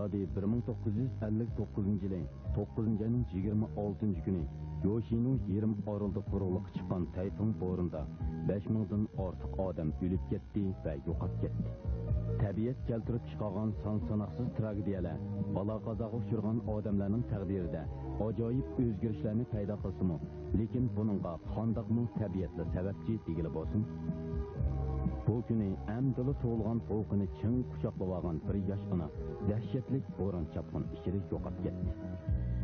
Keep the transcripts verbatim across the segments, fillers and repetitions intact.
بىر مىڭ توققۇز يۈز ئەللىك توققۇزىنچى يىلى توققۇزىنچى ئاينىڭ يىگىرمە ئالتىنچى كۈنى يوشىنو يېرىم ئارىلىدا قۇرۇقلۇققا چىققان تەيفۇڭ بورىنىدا بەش مىڭدىن ئارتۇق ئادەم ئۆلۈپ كەتتى ۋە يوقاپ كەتتى. تەبىئەت كەلتۈرۈپ چىقارغان سان-ساناقسىز تراگېدىيەلەر بالا-قازاغا ئۇچرىغان ئادەملەرنىڭ تەقدىرىدە ئاجايىپ ئۆزگىرىشلەرنى پەيدا قىلسىمۇ، لېكىن بۇنىڭغا قانداقمۇ تەبىئەتلا سەۋەبچى دېگىلى بولسۇن؟ بۇ كۈنى ئەمدىلا تۇغۇلغان پوقىنى چىڭ قۇچاقلىۋالغان بىر ياش ئانا دەھشەتلىك بوران-چاپقۇن ئىچىدە يوقاپ كەتتى.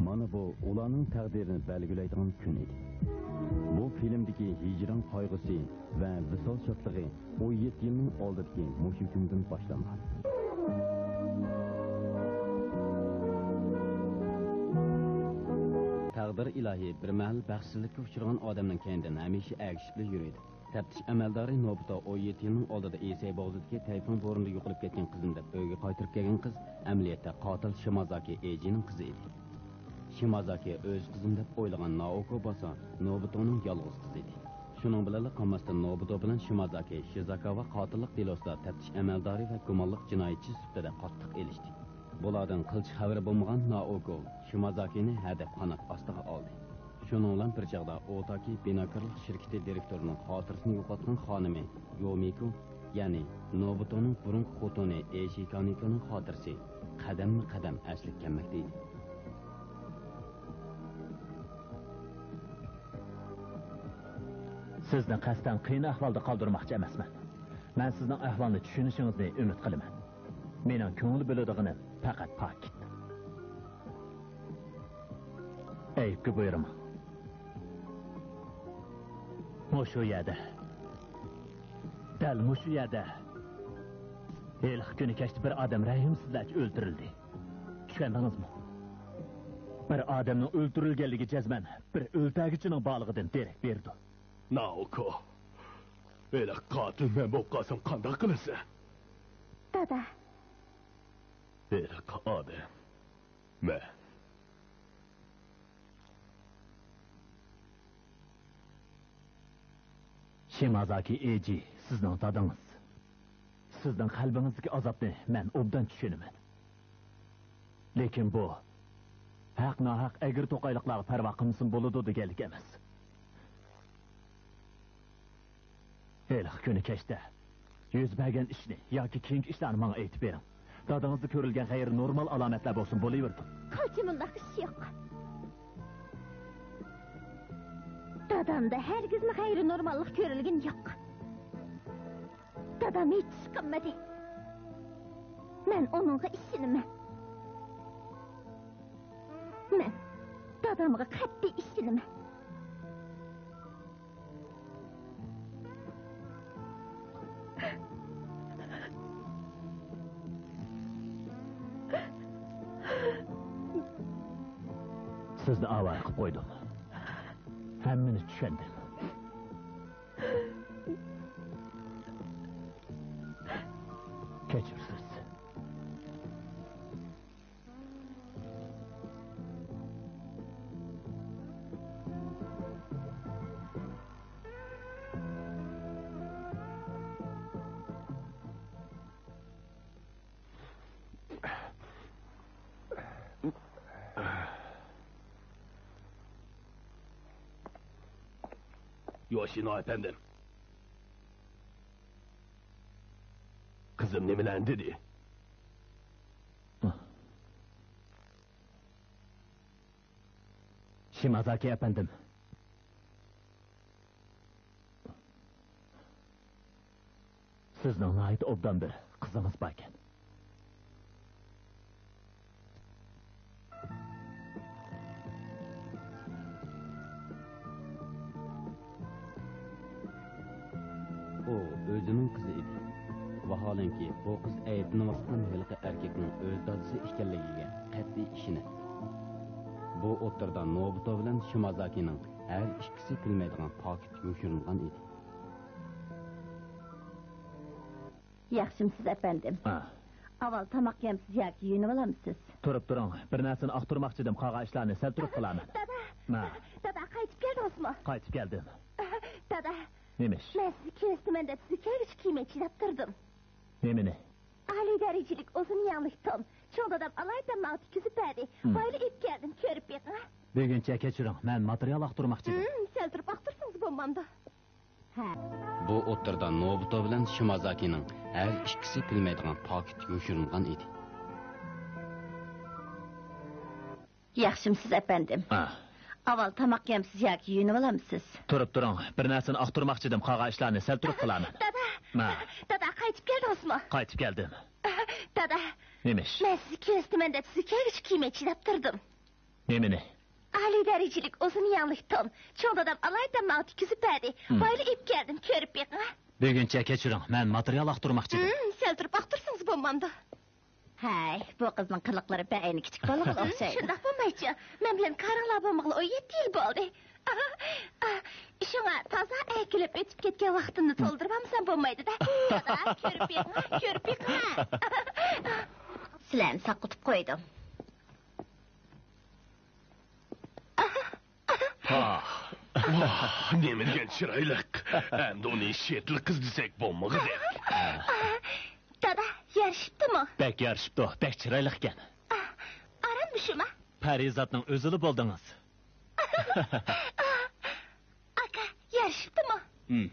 مانا بۇ ئۇلارنىڭ تەقدىرىنى بەلگىلەيدىغان كۈن ئىدى. بۇ فىلىمدىكى ھىجران قايغۇسى ۋە ۋىسال شادلىقى ئون يەتتە يىلنىڭ ئالدىدىكى مۇشۇ كۈندىن باشلانغان. تەقدىر ئىلاھى بىر مەھەل بەختسىزلىككە ئۇچرىغان ئادەمنىڭ كەينىدىن ھەمىشە ئەگىشىپلا يۈرىدۇ. تەپتىش ئەمەلدارى نوبۇتا ئون يەتتە يىلنىڭ ئالدىدا ئىسەي بوغۇزىدىكى تەيفۇڭ بورىنىدا يوقىلىپ كەتكەن قىزىم دەپ ئۆيگە قايتۇرۇپ كەلگەن قىز ئەمەلىيەتتە قاتىل شىمازاكى ئېجىنىڭ قىزى ئىدى. شىمازاكى ئۆز قىزىم دەپ ئويلىغان نائوكو بولسا نوبۇتونىڭ يالغۇز قىزى ئىدى. شۇنىڭ بىلەنلا قالماستىن نوبۇتو بىلەن شىمازاكى شىزاكاۋا قاتىللىق دېلوسىدا تەپتىش ئەمەلدارى ۋە گۇمانلىق جىنايەتچى سۈپىتىدە قاتتىق ئېلىشتى. بۇلاردىن قىلچە خەۋىرى بولمىغان نائوكو شىمازاكىنى ھەدەپ قانات ئاستىغا ئالدى. شۇنىڭ بىلەن بىر چاغدا ئوتاكى بىناكارلىق شىركىتى دىرېكتورىنىڭ خاتىرىسىنى يوقاتقان خانىمى يومىكو، يەنى نوبۇتونىڭ بۇرۇنقى خوتۇنى ئېشىكانىكونىڭ خاتىرىسى قەدەممۇ قەدەم ئەسلىگە كەلمەكتە ئىدى. سىزنى قەستەن قىيىن ئەھۋالدا قالدۇرماقچى ئەمەسمەن. مەن سىزنىڭ ئەھۋالنى چۈشىنىشىڭىزنى ئۈمىد قىلىمەن. مېنىڭ كۆڭۈل بۆلىدىغىنىم پەقەت پاكىت. ئەيىبكە بۇيرۇماڭ. مۇشۇ يەردە، دەل مۇشۇ يەردە ھېلىقى كۈنى كەچتە بىر ئادەم رەھىمسىزلەرچە ئۆلتۈرۈلدى. چۈشەندىڭىزمۇ؟ بىر ئادەمنىڭ ئۆلتۈرۈلگەنلىكى جەزمەن بىر ئۆلتەرگۈچىنىڭ بارلىقىدىن دېرەك بېرىدۇ. نائوكو، ھېلىقى قاتىل مەن بولۇپ قالسام قانداق قىلىسەن؟ دادا. ھېلىقى ئادەم مەن. شىمازاكى ئېجى سىزنىڭ دادىڭىز. سىزنىڭ قەلبىڭىزدىكى ئازابنى مەن ئوبدان چۈشىنىمەن. لېكىن بۇ ھەق-ناھەق ئەگرى-توقايلىقلارغا پەرۋا قىلمىسىمۇ بولىدۇ دېگەنلىك ئەمەس. ھېلىقى كۈنى كەچتە يۈز بەرگەن ئىشنى ياكى كېيىنكى ئىشلارنى ماڭا ئېيتىپ بېرىڭ. دادىڭىزدا كۆرۈلگەن غەيرىي نورمال ئالامەتلەر بولسۇن بولۇۋېرىدۇ. قىلچە مۇنداق ئىش يوق. دادامدا ھەرگىزمۇ غەيرىي نورماللىق كۆرۈلگىنى يوق. دادام ھېچ ئىش قىلمىدى. مەن ئۇنىڭغا ئىشىنىمەن. مەن دادامغا قەتئىي ئىشىنىمەن. سىزنى ئاۋارە قىلىپ قويدۇم. ھەممىنى چۈشەندىم. كەچۈرسىز. يوشىنو ئەپەندىم. قىزىم نېمىلەرنى دېدى؟ شىمازاكى ئەپەندىم. سىزنىڭ ناھايىتى ئوبدان بىر قىزىڭىز باركەن. ئۇ ئۆزىنىڭ قىزى ئىدى. ۋاھالەنكى، بۇ قىز ئەيىبلىنىۋاتقان ھېلىقى ئەركەكنىڭ ئۆز دادىسى ئىكەنلىكىگە قەتئىي ئىشىنەتتى. بۇ ئوتتۇرىدا نوبۇتو بىلەن شىمازاكىنىڭ ھەر ئىككىسى بىلمەيدىغان پاكىت يوشۇرۇنغان ئىدى. ياخشىمسىز، ئەپەندىم؟ ھە. ئاۋۋال تاماق يەمسىز ياكى يۇيۇنۇۋالامسىز؟ تۇرۇپ تۇرۇڭ، بىر نەرسىنى ئاختۇرماقچىدىم، قالغان ئىشلارنى سەل تۇرۇپ قىلارمەن. دادا! ھە. دادا، قايتىپ كەلدىڭىزمۇ؟ قايتىپ كەلدىم. دادا! نېمە ئىش؟ مەن سىزگە كۆرسىتىمەن دەپ سىزگە كەلگۈچە كىيىم ئېچىلاپ تۇردۇم. نېمىنى؟ ئالىي دەرىجىلىك ئۇزۇن يەڭلىك تون. چوڭ دادام ئالايىتەن ماڭا تىككۈزۈپ بەردى. ھىم. بايىلا ئېلىپ كەلدىم، كۆرۈپ بېقىڭ، ھە؟ بۈگۈنچە كەچۈرۈڭ، مەن ماتېرىيال ئاختۇرماقچى ئىدىم. ھىم، سەل تۇرۇپ ئاختۇرسىڭىز بولمامدۇ؟ ھە. بۇ ئوتتۇرىدا نوبۇتو بىلەن شىمازاكىنىڭ ھەر ئىككىسى بىلمەيدىغان پاكىت يوشۇرۇنغان ئىدى. ياخشىمسىز، ئەپەندىم؟ ھە. ئاۋۋال تاماق يەمسىز ياكى يۇيۇنۇۋالامسىز؟ تۇرۇپ تۇرۇڭ، بىر نەرسىنى ئاختۇرماقچىدىم، قالغان ئىشلارنى سەل تۇرۇپ قىلارمەن. دادا! ھە. دادا، قايتىپ كەلدىڭىزمۇ؟ قايتىپ كەلدىم. دادا! نېمە ئىش؟ مەن سىزنى كۆرسىتىمەن دەپ سىزگە كەلگۈچە كىيمەي چىداپ تۇردۇم. نېمىنى؟ ئالىي دەرىجىلىك ئۇزۇن يەڭلىك تون. چوڭ دادام ئالايىتەن ماڭا تىككۈزۈپ بەردى. ھىم. بايىلا ئېلىپ كەلدىم، كۆرۈپ بېقىڭ. بۈگۈنچە كەچۈرۈڭ، مەن ماتېرىيال ئاختۇرماقچىدىم. ھىم، سەل تۇرۇپ ئاختۇرسىڭىز بولمامدۇ؟ ھەي، بۇ قىزنىڭ قىلىقلىرى بەئەينى كىچىك بالىغىلا ئوخشايدۇ. شۇنداق بولمايچۇ؟ مەن بىلەن كارىڭلار بولمىغىلى ئون يەتتە يىل بولدى. ئاھ، ئاھ، شۇڭا تازا ئەركىلەپ ئۆتۈپ كەتكەن ۋاقتىمنى تولدۇرۇۋالمىسام بولمايدۇ-دە. دادا، كۆرۈپ بېقىڭ، كۆرۈپ بېقىڭ. سىلەرنى ساقىتىپ قويدۇم. ۋاھ، ۋاھ، نېمە دېگەن چىرايلىق. ئەمدى ئۇنى شېتىل قىز دېسەك بولمىغۇدەك. دادا، يارىشىپتىمۇ؟ بەك يارىشىپتۇ، بەك چىرايلىق ئىكەن. ئارام مۇشۇما؟ پەرىزاتنىڭ ئۆزىلا بولدىڭىز. ئاكا، يارىشىپتىمۇ؟ ھىم.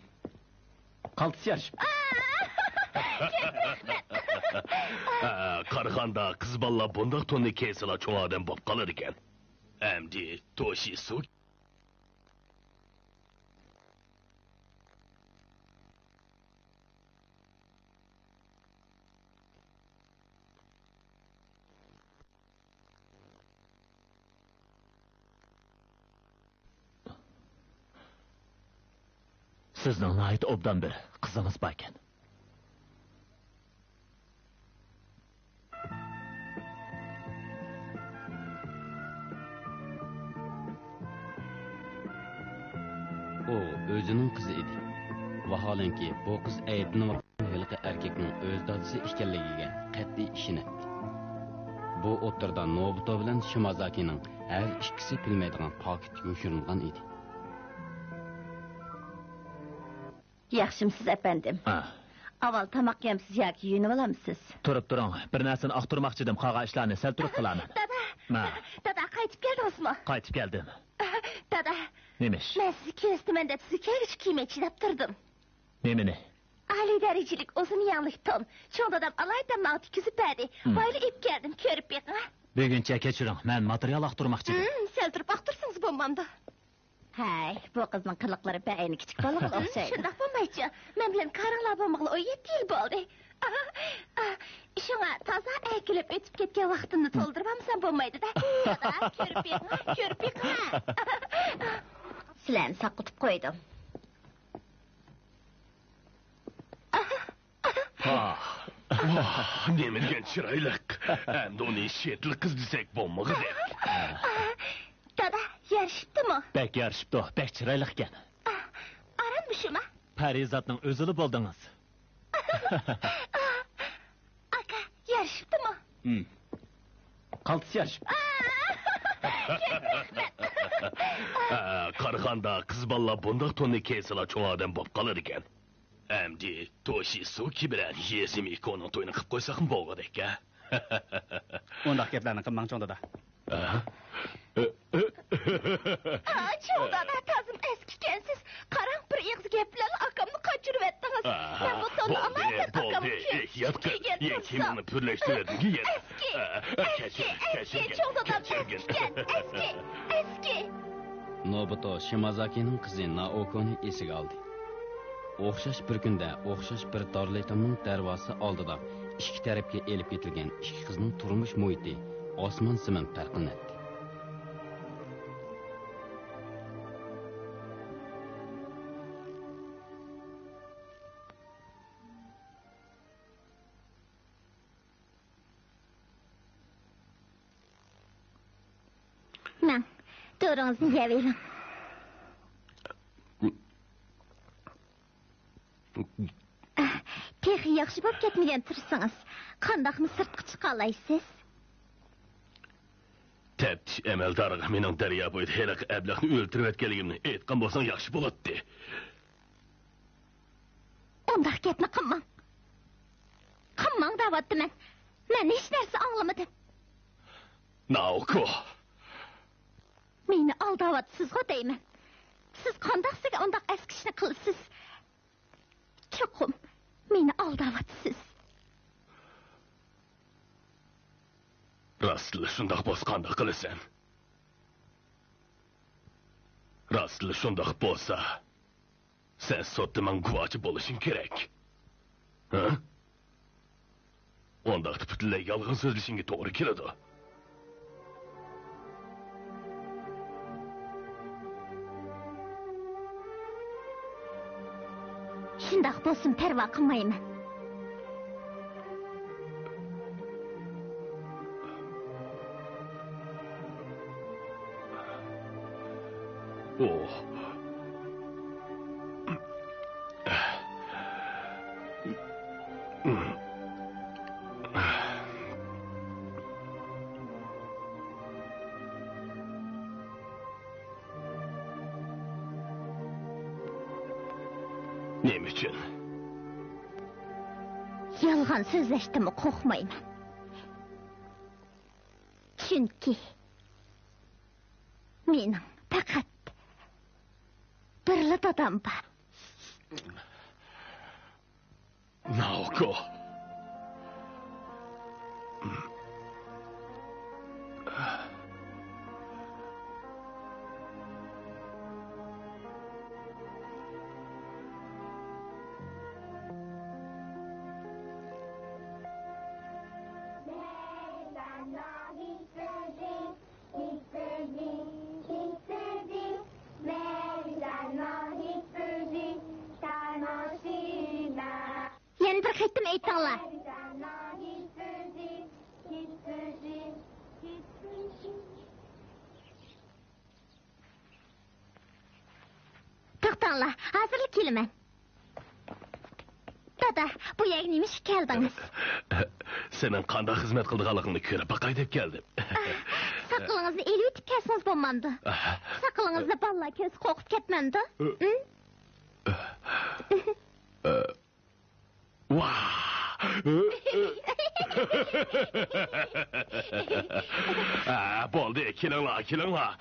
قالتىس يارىشىپتۇ. كۆپ رەھمەت. ئە، قارىغاندا قىز بالىلار بۇنداق توننى كىيسىلا چوڭ ئادەم بولۇپ قالىدىكەن. ئەمدى توشىسۇ. سىزنىڭ ناھايىتى ئوبدان بىر قىزىڭىز باركەن. ئۇ ئۆزىنىڭ قىزى ئىدى. ۋاھالەنكى، بۇ قىز ئەيىبلىنىۋاتقان ھېلىقى ئەركەكنىڭ ئۆز دادىسى ئىكەنلىكىگە قەتئىي ئىشىنەتتى. بۇ ئوتتۇرىدا نوبۇتو بىلەن شىمازاكىنىڭ ھەر ئىككىسى بىلمەيدىغان پاكىت يوشۇرۇنغان ئىدى. ياخشىمسىز، ئەپەندىم؟ ھە. ئاۋۋال تاماق يەمسىز ياكى يۇيۇنۇۋالامسىز؟ تۇرۇپ تۇرۇڭ، بىر نەرسىنى ئاختۇرماقچىدىم، قالغان ئىشلارنى سەل تۇرۇپ قىلارمەن. دادا! ھە. دادا، قايتىپ كەلدىڭىزمۇ؟ قايتىپ كەلدىم. دادا! نېمە ئىش؟ مەن سىزنى كۆرسىتىمەن دەپ سىزگە كەلگۈچە كىيمەي چىداپ تۇردۇم. نېمىنى؟ ئالىي دەرىجىلىك ئۇزۇن يەڭلىك تون. چوڭ دادام ئالايىتەن ماڭا تىككۈزۈپ بەردى. ھىم. بايىلا ئېلىپ كەلدىم، كۆرۈپ بېقىڭ. بۈگۈنچە كەچۈرۈڭ، مەن ماتېرىيال ئاختۇرماقچىدىم. ھىم، سەل تۇرۇپ ئاختۇرسىڭىز بولمامدۇ؟ ھەي، بۇ قىزنىڭ قىلىقلىرى بەئەينى كىچىك بالىغىلا ئوخشايدۇ. شۇنداق بولمايچۇ؟ مەن بىلەن كارىڭلار بولمىغىلى ئون يەتتە يىل بولدى. ئاھ، ئاھ، شۇڭا تازا ئەركىلەپ ئۆتۈپ كەتكەن ۋاقتىمنى تولدۇرۇۋالمىسام بولمايدۇ-دە. دادا، كۆرۈپ بېقىڭ، كۆرۈپ بېقىڭ. سىلەرنى ساقىتىپ قويدۇم. ۋاھ، ۋاھ، نېمە دېگەن چىرايلىق. ئەمدى ئۇنى شېتىل قىز دېسەك بولمىغۇدەك. دادا، يارىشىپتىمۇ؟ بەك يارىشىپتۇ، بەك چىرايلىق ئىكەن. ئارام مۇشۇما؟ پەرىزاتنىڭ ئۆزىلا بولدىڭىز. ئاكا، يارىشىپتىمۇ؟ ھىم. قالتىس يارىشىپتۇ. ئە، قارىغاندا قىز بالىلار بۇنداق توننى كىيسىلا چوڭ ئادەم بولۇپ قالىدىكەن. ئەمدى توشىسۇكى بىلەن يېزىمىكونىڭ تويىنى قىلىپ قويساقمۇ بولغۇدەك-ھە؟ ئۇنداق گەپلەرنى قىلماڭ، چوڭ دادا. ئە؟ ئا، چوڭ دادا، تازىمۇ ئەسكى ئىكەنسىز. قاراڭ، بىر ئېغىز گەپ بىلەنلا ئاكامنى قاچۇرۇۋەتتىڭىز. ئاھا، مەن بۇ توننى بولدى، ئالالمايمەن، بولدى، ئاكامنى كىيسىڭىز ئېھتىيات قىل. كىيگەن يەنە تۇرسام. كىيىمىڭنى پۈرلەشتۈرۈۋەتمىگىن يەنە. ئەسكى، ئە، ئە، ئەسكى، كەچۈر، ئەسكى، كەچۈرگىن، چوڭ دادام كەچۈرگىن. ئەسكى ئىكەن، ئەسكى، ئەسكى. نوبۇتو شىمازاكىنىڭ قىزى نائوكونى ئېسىگە ئالدى. ئوخشاش بىر كۈندە ئوخشاش بىر دارىلئېتامنىڭ دەرۋازىسى ئالدىدا ئىككى تەرەپكە ئېلىپ كېتىلگەن ئىككى قىزنىڭ تۇرمۇش مۇھىتى ئاسمان-زېمىن پەرقلىنەتتى. ماڭ، دورىڭىزنى يەۋېلىڭ. تېخى ياخشى بولۇپ كەتمىگەن تۇرسىڭىز، قانداقمۇ سىرتقا چىقالايسىز؟ تەپتىش ئەمەلدارىغا مېنىڭ دەريا بويىدا ھېلىقى ئەبلەخنى ئۆلتۈرۈۋەتكەنلىكىمنى ئېيتقان بولساڭ ياخشى بولاتتى. ئۇنداق گەپنى قىلماڭ. قىلماڭ دەۋاتىمەن. مەن ھېچ نەرسە ئاڭلىمىدىم. ناوكو! مېنى ئالداۋاتىسىزغۇ دەيمەن. سىز قانداق سىزگە ئۇنداق ئەسكىشنى قىلىسىز؟ چوقۇم مېنى ئالداۋاتىسىز. راستلا شۇنداق بولسا قانداق قىلىسەن؟ راستلا شۇنداق بولسا، سەن سوتتا ماڭا گۇۋاچى بولۇشۇڭ كېرەك. ھە؟ ئۇنداقتا پۈتۈنلەي يالغان سۆزلىشىڭگە توغرا كېلىدۇ. شۇنداق بولسۇن، پەرۋا قىلمايمەن. ئوھ. نېمە ئۈچۈن؟ يالغان سۆزلەشتىنمۇ قورقمايمەن. چۈنكى مېنىڭ پەقەت بىرلا دادام بار. ناوكو. يەنە بىر قېتىم ئېيتىڭلار. توختاڭلار، ھازىرلا كېلىمەن. دادا، بۇ يەرگە نېمە ئىشقا كەلدىڭىز؟ سېنىڭ قانداق خىزمەت قىلىدىغانلىقىڭنى كۆرۈپ باقاي دەپ كەلدىم. ئاھ، ساقىلىڭىزنى ئېلىۋېتىپ كەلسىڭىز بولمامدۇ؟ ئاھ. ساقىلىڭىزنى بالىلار كۆرسە قورقۇپ كەتمەمدۇ؟ ئى. ئى. ئى. ۋاھ! ئە، بولدى، كېلىڭلار، كېلىڭلار.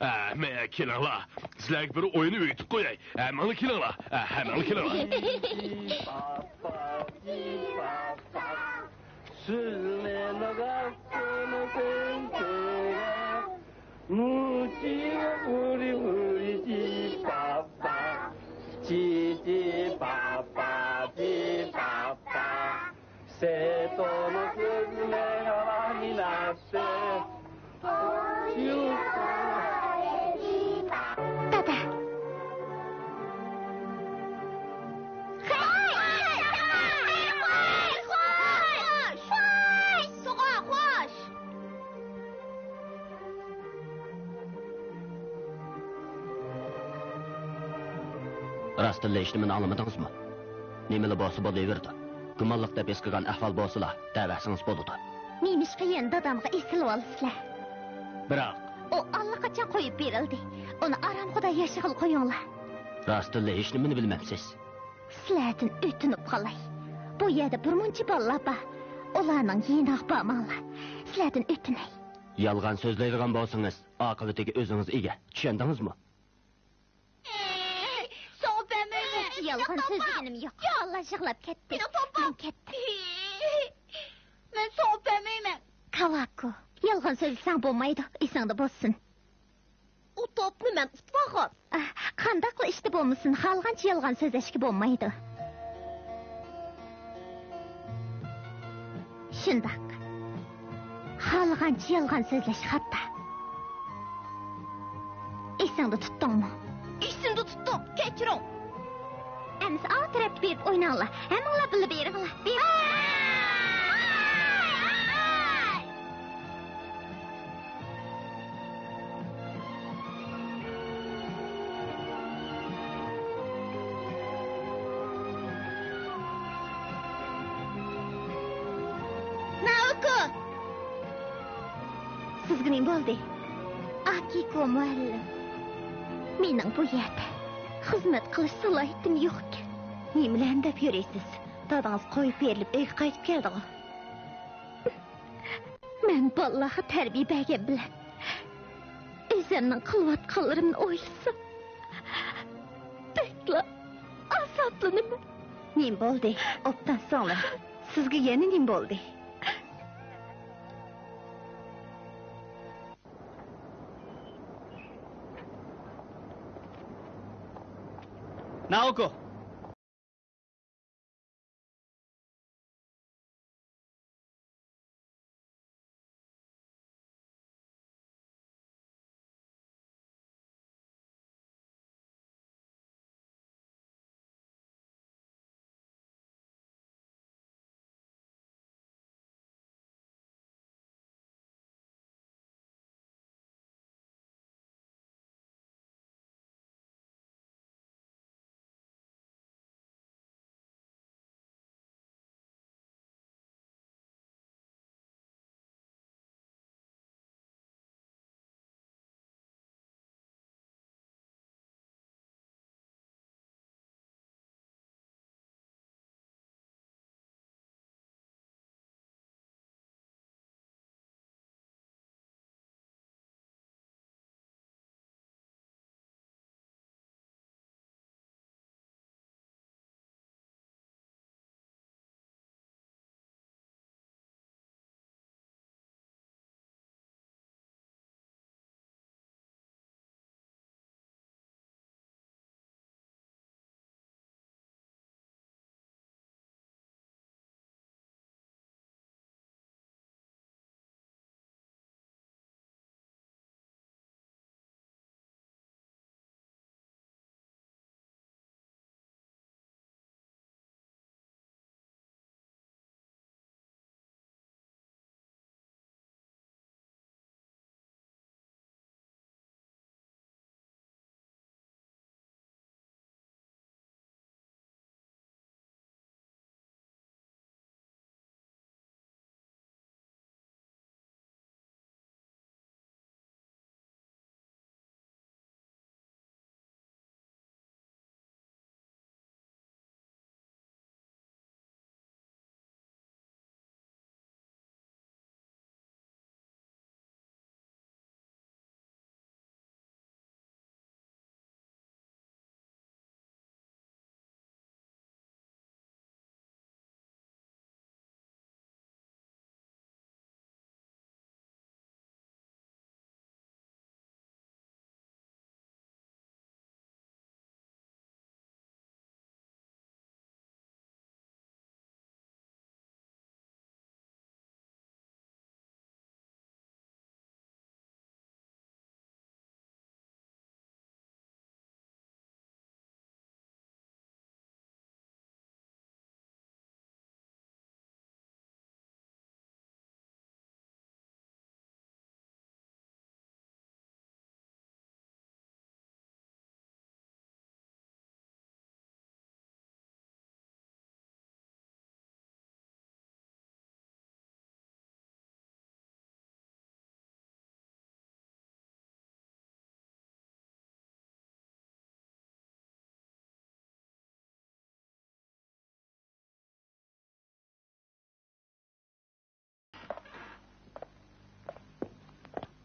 ئە، مە-، كېلىڭلار. سىلەرگە بىر ئويۇن ئۆگىتىپ قوياي. ھەممىڭلار كېلىڭلار. ئە، ھەممىڭلار كېلىڭلار. سىز مېنى غەپلىتىڭىز. موچى ھۇرى ھۇرى چى پاپا، چى چى پاپا، چى پاپا. سېتونو سۆزلىمەي ھاۋانى نەپسى. دادا. خوش! خوش! خوش! خوش! راستتىنلا ھېچنېمىنى ئاڭلىمىدىڭىزمۇ؟ نېمىلا بولسا بولۇۋېرىدۇ. گۇمانلىق دەپ ھېس قىلغان ئەھۋال بولسىلا، دەۋەرسىڭىز بولىدۇ. نېمىشقا يەنە دادامغا ئېسىلىۋالىسىلەر؟ بىراق. ئۇ ئاللىقاچان قويۇپ بېرىلدى. ئۇنى ئارام خۇدا ياشىغىلى قويۇڭلار. راستتىنلا ھېچنېمىنى بىلمەمسىز. سىلەردىن ئۆتۈنۈپ قالاي. بۇ يەردە بىر مۇنچە بالىلار بار. ئۇلارنىڭ يېنىغا بارماڭلار. سىلەردىن ئۆتۈنەي. يالغان سۆزلەيدىغان بولسىڭىز، ئاقىۋىتىگە ئۆزىڭىز ئىگە. چۈشەندىڭىزمۇ؟ سوڭۇپ بەرمەيمەن. يالغان سۆزلىگىنىم يوق. بالىلار يىغلاپ كەتتى. مېنىڭ پاپام. مەن كەتتىم. مەن سوڭۇپ بەرمەيمەن. كاۋاكو، يالغان سۆزلىسەڭ بولمايدۇ، ئېسىڭدە بولسۇن. ئۇ توپنى مەن ئۇتۇۋالغان. ئاھ، قانداقلا ئىشتا بولمىسۇن، خالىغانچە يالغان سۆزلەشكە بولمايدۇ. شۇنداق. خالىغانچە يالغان سۆزلەش خاتا. ئېسىڭدە تۇتتۇڭمۇ؟ ئېسىمدە تۇتتۇم، كەچۈرۈڭ. ئەمىسە ئاۋۇ تەرەپكە بېرىپ ئويناڭلار. ھەممىڭلار بىللە بېرىڭلار. بېرىڭ. ناۋاكو! سىزگە نېمە بولدى؟ ئاكىكو مۇئەللىم، مېنىڭ بۇ يەردە خىزمەت قىلىش سالاھىيىتىم يوقكەن. نېمىلەرنى دەپ يۈرىسىز؟ دادىڭىز قويۇپ بېرىلىپ ئۆيگە قايتىپ كەلدىغۇ؟ مەن بالىلارغا تەربىيە بەرگەن بىلەن ئۆزۈمنىڭ قىلىۋاتقانلىرىمنى ئويلىسام، بەكلا ئازابلىنىمەن. نېمە بولدى؟ ئوبدان سوڭلا. سىزگە يەنە نېمە بولدى؟ ناوكو.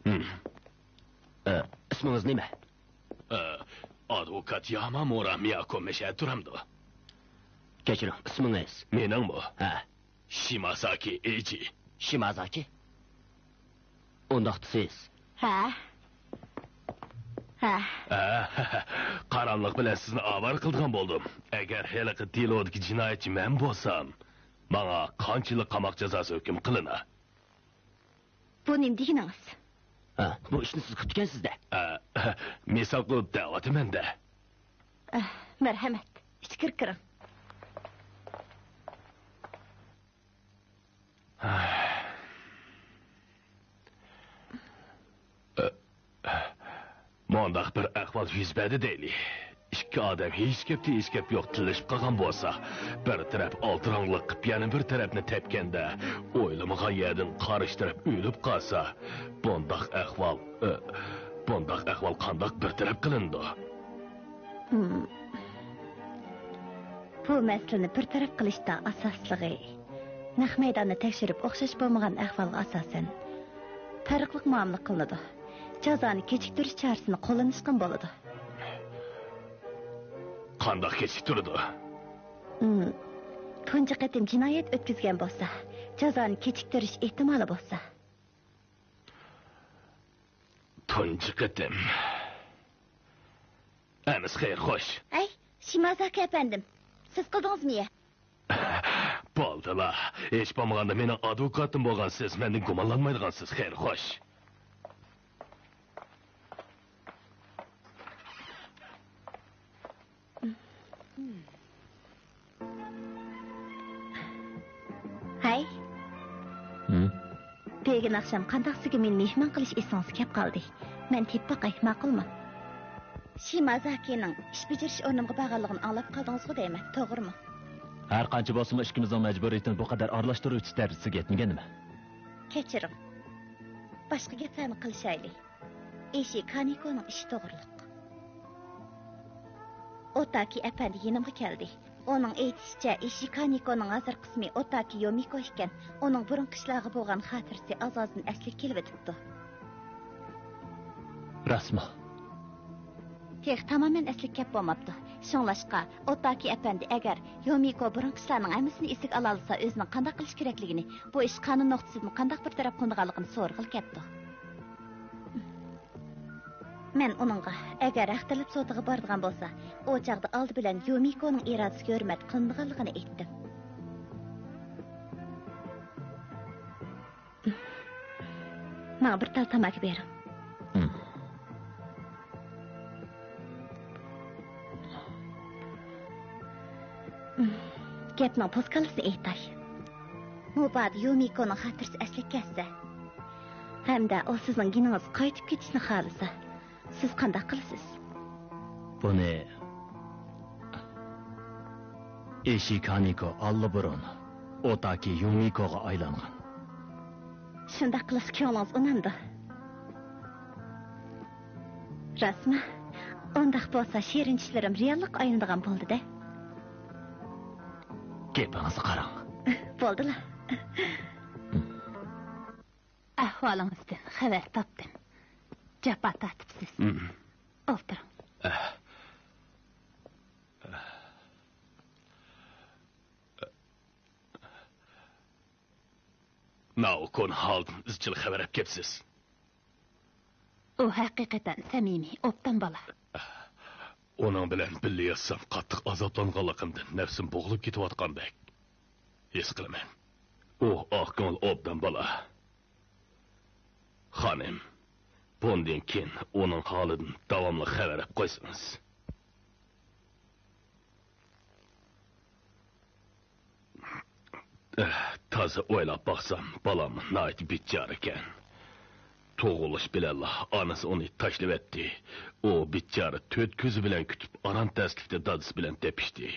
ھىم. ئە، ئىسمىڭىز نېمە؟ ئە، ئادۋوكات يامامۇرا مىياكو مەشەدە تۇرامدۇ؟ كەچۈرۈڭ، ئىسمىڭىز؟ مېنىڭمۇ؟ ھە. شىمازاكى ئېيجى. شىمازاكى؟ ئۇنداقتا سىز؟ ھە. ھە. ھە، قاراملىق بىلەن سىزنى ئاۋارە قىلىدىغان بولدۇم. ئەگەر ھېلىقى دېلودىكى جىنايەتچى مەن بولسام، ماڭا قانچىلىك قاماق جازاسى ھۆكۈم قىلىنا؟ بۇ نېمە دېگىنىڭىز؟ ھە، بۇ ئىشنى سىز قىپتىكەنسىز-دە. ھە، مىسال قىلىپ دەۋاتىمەن-دە. ئە، مەرھەمەت، ئىچكىرى كىرىڭ. مۇنداق بىر ئەھۋال يۈز بەردى دەيلى. ئىككى ئادەم ھېچ گەپتىن ھېچ گەپ يوق تىللىشىپ قالغان بولسا، بىر تەرەپ ئالتىراڭلىق قىپ يەنە بىر تەرەپنى تەپكەندە، ئويلىمىغان يەردىن قارشى تەرەپ ئۆلۈپ قالسا، بۇنداق ئەھۋال، ئە، بۇنداق ئەھۋال قانداق بىر تەرەپ قىلىنىدۇ؟ ھىم. بۇ مەسىلىنى بىر تەرەپ قىلىشتا ئاساسلىقى، نەق مەيداننى تەكشۈرۈپ ئوخشاش بولمىغان ئەھۋالغا ئاساسەن، پەرقلىق مۇئامىلە قىلىنىدۇ. جازانى كېچىكتۈرۈش چارىسىنى قوللىنىشقىمۇ بولىدۇ. قانداق كېچىكتۈرىدۇ؟ ھىم. تۇنجى قېتىم جىنايەت ئۆتكۈزگەن بولسا، جازانى كېچىكتۈرۈش ئېھتىمالى بولسا. تۇنجى قېتىم. ئەمىسە خەير، خوش. ھەي، شىمازاكى ئەپەندىم، سىز قىلدىڭىزمۇ يە؟ بولدىلا، ھېچ بولمىغاندا مېنىڭ ئادۋوكاتىم بولغانسىز، مەندىن گۇمانلانمايدىغانسىز. خەير، خوش. ھەي. ھىم؟ بۈگۈن ئاخشام قانداق سىزگە مېنى مېھمان قىلىش ئېسىڭىزگە كەپ قالدى؟ مەن تېپىپ باقاي، ماقۇلمۇ؟ شىمازاكىنىڭ ئىش بېجىرىش ئورنۇمغا بارغانلىقىنى ئاڭلاپ قالدىڭىزغۇ دەيمەن، توغرىمۇ؟ ھەر قانچە بولسىمۇ ئىككىمىزنىڭ مەجبۇرىيىتىنى بۇ قەدەر ئارىلاشتۇرۇۋېتىش دەرىجىسىگە يەتمىگەن نېمە؟ كەچۈرۈڭ. باشقا گەپلەرنى قىلىشايلى. ئېشى كانىكونىڭ ئىشى توغرۇلۇق. ئوتاكى ئەپەندى يېنىمغا كەلدى. ئۇنىڭ ئېيتىشىچە، ئېشى كانىكونىڭ ھازىرقى ئىسمى ئوتاكى يومىكو ئىكەن. ئۇنىڭ بۇرۇنقى ئىشلارغا بولغان خاتىرىسى ئاز-ئازدىن ئەسلىگە كېلىۋېتىپتۇ. راستمۇ؟ تېخى تامامەن ئەسلىگە كەپ بولماپتۇ. شۇڭلاشقا، ئوتاكى ئەپەندى ئەگەر يومىكو بۇرۇنقى ئىشلارنىڭ ھەممىسىنى ئېسىگە ئالالىسا، ئۆزىنىڭ قانداق قىلىش كېرەكلىكىنى، بۇ ئىش قانۇن نۇقتىسىدىن قانداق بىر تەرەپ قىلىنىدىغانلىقىنى سورىغىلى كەپتۇ. مەن ئۇنىڭغا، ئەگەر ھەق تەلەپ سوتىغا بارىدىغان بولسا، ئۇ چاغدا ئالدى بىلەن يومىكونىڭ ئىرادىسىگە ھۆرمەت قىلىنىدىغانلىقىنى ئېيتتىم. ماڭا بىر تال تاماكا بېرىڭ. ھىم. گەپنىڭ پوسكالىسىنى ئېيتاي. مۇبادا يومىكونىڭ خاتىرىسى ئەسلىگە كەتسە، ھەمدە ئۇ سىزنىڭ يېنىڭىزغا قايتىپ كېتىشنى خالىسا، سىز قانداق قىلىسىز؟ بۇنى ئېشى كانىكو ئاللىبۇرۇن ئوتاكى يومىكوغا ئايلانغان. شۇنداق قىلىشقا كۆڭلىڭىز ئۇنامدۇ؟ راستمۇ؟ ئۇنداق بولسا، شېرىن چۈشلىرىم رېئاللىققا ئايلىنىدىغان بولدى-دە. گېپىڭىزگە قاراڭ. بولدىلا. ئەھۋالىڭىزدىن خەۋەر تاپتىم. جاپا تارتىپسىز. مم. ئولتۇرۇڭ. ئەھ. ناۋاكون ھالىدىن ئىزچىل خەۋەر ئەپ كەپسىز. ئۇ ھەقىقەتەن سەمىمىي، ئوبدان بالا. ئۇنىڭ بىلەن بىللە ياتسام، قاتتىق ئازابلانغانلىقىمدىن نەپسىم بوغۇلۇپ كېتىۋاتقاندەك ھېس قىلىمەن. ئۇ ئاق كۆڭۈل، ئوبدان بالا. خانىم، بۇندىن كېيىن ئۇنىڭ ھالىدىن داۋاملىق خەۋەر ئەپ قويسىڭىز. ئەھ، تازا ئويلاپ باقسام، بالام ناھايىتى بىچارىكەن. تۇغۇلۇش بىلەنلا ئانىسى ئۇنى تاشلىۋەتتى. ئۇ بىچارە تۆت كۆزى بىلەن كۈتۈپ، ئاران تەسلىكتە دادىسى بىلەن تېپىشتى.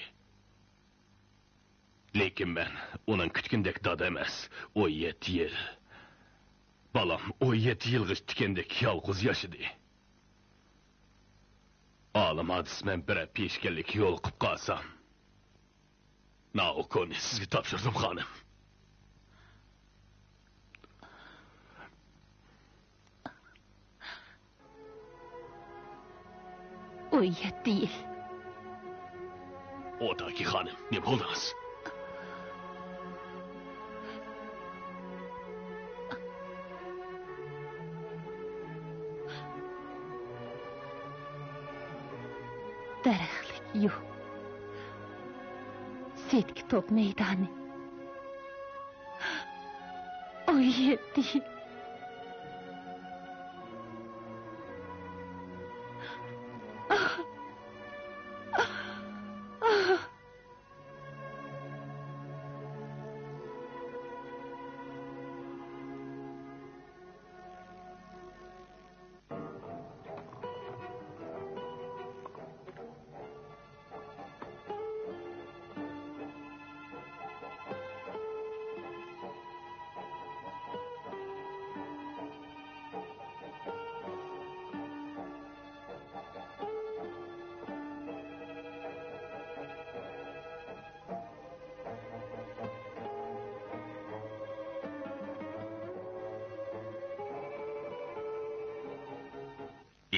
لېكىن مەن ئۇنىڭ كۈتكىنىدەك دادا ئەمەس. ئون يەتتە يىل. بالام ئون يەتتە يىلغىچە تىكەندەك يالغۇز ياشىدى. ئالىم ھادىسە مەن بىرەر پېشكەللىككە يولۇقۇپ قالسام، ناۋاكوننى سىزگە تاپشۇردۇم، خانىم. ئون يەتتە يىل. ئوتاكى خانىم، نېمە بولدىڭىز؟ دەرەخلىك يۇ. سىرتقى توپ مەيدانى. ئون يەتتە يىل.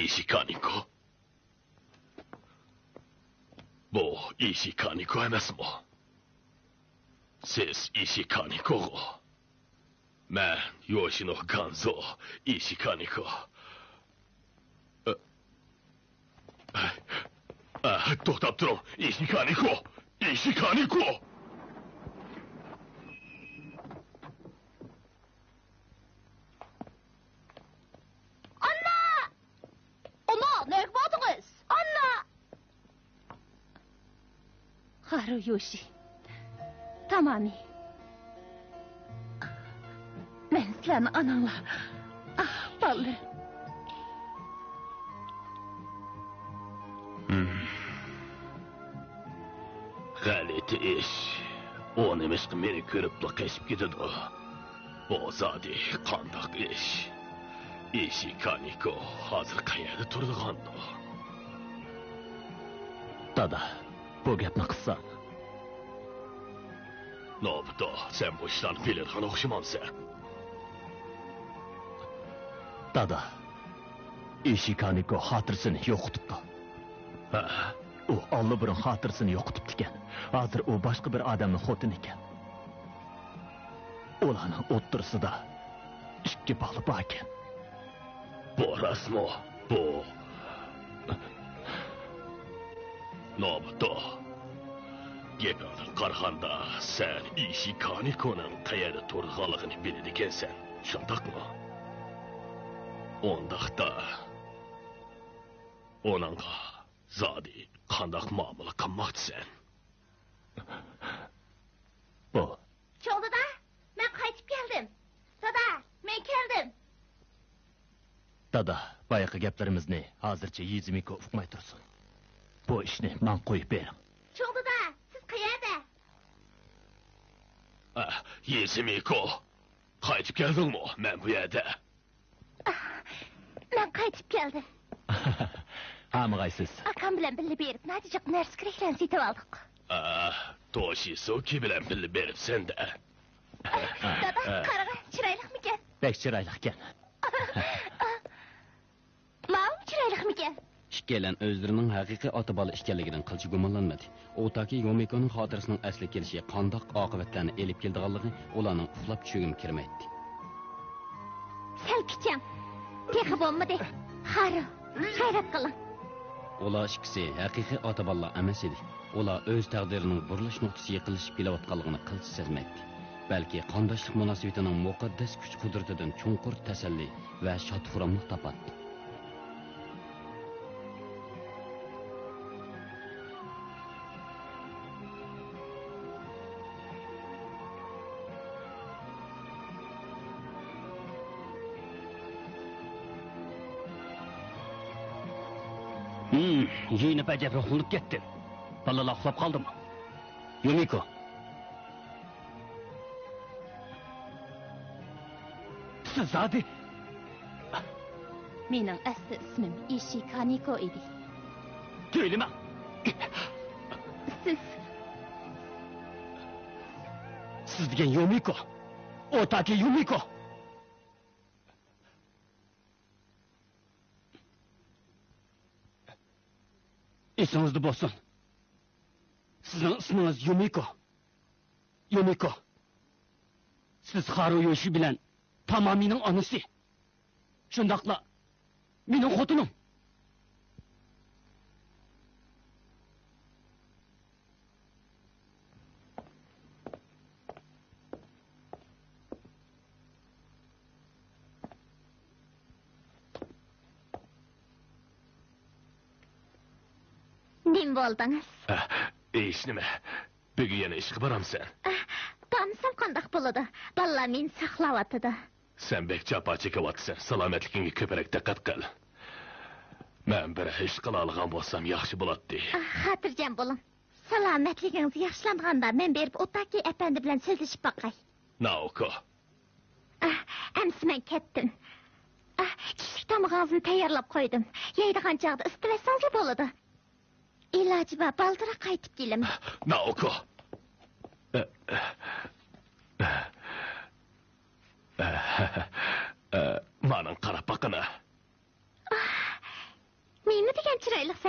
ئىشىكانىكو؟ بۇ ئىشىكانىكو ئەمەسمۇ؟ سىز ئىشىكانىكوغۇ؟ مەن يوشىنو گانزو، ئىشىكانىكو. ئە، ئە، ئە، توختاپ تۇرۇڭ، ئىشىكانىكو! ئىشىكانىكو! ئاننا! ئاننا، نەگە باردىڭىز؟ ئاننا! خارۇ يوشى. تامامى. مەن سىلەرنى ئاناڭلار. ئاھ، بالىلىرىم. ھىم. غەلىتە ئىش. ئۇ نېمىشقا مېنى كۆرۈپلا قېچىپ كېتىدۇ؟ بۇ زادى قانداق ئىش؟ ئىشىكانىكو ھازىر قەيەردە تۇرىدىغاندۇ؟ دادا، بۇ گەپنى قىلساڭ. نوبۇتو، سەن بۇ ئىشلارنى بىلىدىغان ئوخشىمامسەن؟ دادا، ئىشىكانىكو خاتىرىسىنى يوقىتىپتۇ. ھە؟ ئۇ ئاللىبۇرۇن خاتىرىسىنى يوقىتىپتىكەن. ھازىر ئۇ باشقا بىر ئادەمنىڭ خوتۇنى ئىكەن. ئۇلارنىڭ ئوتتۇرىسىدا ئىككى بالا باركەن. بۇ راستمۇ؟ بۇ، نوبۇتو، گېپىڭدىن قارىغاندا، سەن ئىشىكانىكونىڭ قەيەردە تۇرىدىغانلىقىنى بىلىدىكەنسەن، شۇنداقمۇ؟ ئۇنداقتا، ئۇنىڭغا زادى قانداق مۇئامىلە قىلماقچىسەن؟ بۇ. چوڭ دادا، مەن قايتىپ كەلدىم. دادا، مەن كەلدىم. دادا، بايىقى گەپلىرىمىزنى ھازىرچە يىزىمىكو ئۇقماي تۇرسۇن. بۇ ئىشنى ماڭا قويۇپ بېرىڭ. چوڭ دادا، سىز قەيەردە؟ ئە، يىزىمىكو، قايتىپ كەلدىڭمۇ؟ مەن بۇ يەردە. مەن قايتىپ كەلدىم. ھامىغايسىز. ئاكام بىلەن بىللە بېرىپ، ناچىجىق نەرسە-كېرەكلەرنى سېتىۋالدۇق. ئا، توشىسۇكى بىلەن بىللە بېرىپسەن-دە. دادا، قارىغا، چىرايلىقمىكەن؟ بەك چىرايلىقكەن. ماۋۇمۇ چىرايلىقمىكەن؟ ئىككىيلەن ئۆزلىرىنىڭ ھەقىقىي ئاتا-بالا ئىكەنلىكىدىن قىلچە گۇمانلانمىدى. ئوتاكى يومىكونىڭ خاتىرىسىنىڭ ئەسلىگە كېلىشى قانداق ئاقىۋەتلەرنى ئېلىپ كېلىدىغانلىقى ئۇلارنىڭ ئۇخلاپ چۈشىگىمۇ كىرمەيتتى. سەل كۈچەڭ. تېخى بولمىدى. خارۇ، غەيرەت قىلىڭ. ئۇلار ئىككىسى ھەقىقىي ئاتا-بالىلار ئەمەس ئىدى. ئۇلار ئۆز تەقدىرىنىڭ بۇرۇلۇش نۇقتىسى يېقىنلىشىپ كېلىۋاتقانلىقىنى قىلچە سەزمەيتتى. بەلكى قانداشلىق مۇناسىۋىتىنىڭ مۇقەددەس كۈچ-قۇدرىتىدىن چوڭقۇر تەسەللى ۋە شاد-خۇراملىق تاپاتتى. ھىم، يېيىنىپ ئەجەب روھلىنىپ كەتتىم. بالىلار ئۇخلاپ قالدىمۇ؟ يۇمىكو. سىز زادى. مېنىڭ ئەسلى ئىسمىم ئىشى كانىكو ئىدى. تۆلىمەڭ. سىز. سىز دېگەن يۇمىكو. ئوتاكى يۇمىكو. ئېسىڭىزدە بولسۇن. سىزنىڭ ئىسمىڭىز يۇمىكو. يۇمىكو، سىز خارۇ يوشى بىلەن تامامىنىڭ ئانىسى. شۇنداقلا مېنىڭ خوتۇنۇم. نېمە بولدىڭىز؟ ئە، ھېچنېمە. بۈگۈن يەنە ئىشقا بارامسەن؟ ئە، بارمىسام قانداق بولىدۇ؟ بالىلار مېنى ساقلاۋاتىدۇ. سەن بەك جاپا چېكىۋاتىسەن، سالامەتلىكىڭگە كۆپرەك دىققەت قىل. مەن بىر ئىش قىلالىغان بولسام ياخشى بولاتتى. ئاھ، خاتىرجەم بولۇڭ. سالامەتلىكىڭىز ياخشىلانغاندا مەن بېرىپ ئوتاكى ئەپەندى بىلەن سۆزلىشىپ باقاي. نائوكو. ئاھ، ئەمسە مەن كەتتىم. ئاھ، چۈشلۈك تامىقىڭىزنى تەييارلاپ قويدۇم. يەيدىغان چاغدا ئىسىتىۋەتسىڭىزلا بولىدۇ. ئىلاجى بار، بالدۇرراق قايتىپ كېلىمەن. نائوكو. مانا قاراپ باققىنا. ئاھ،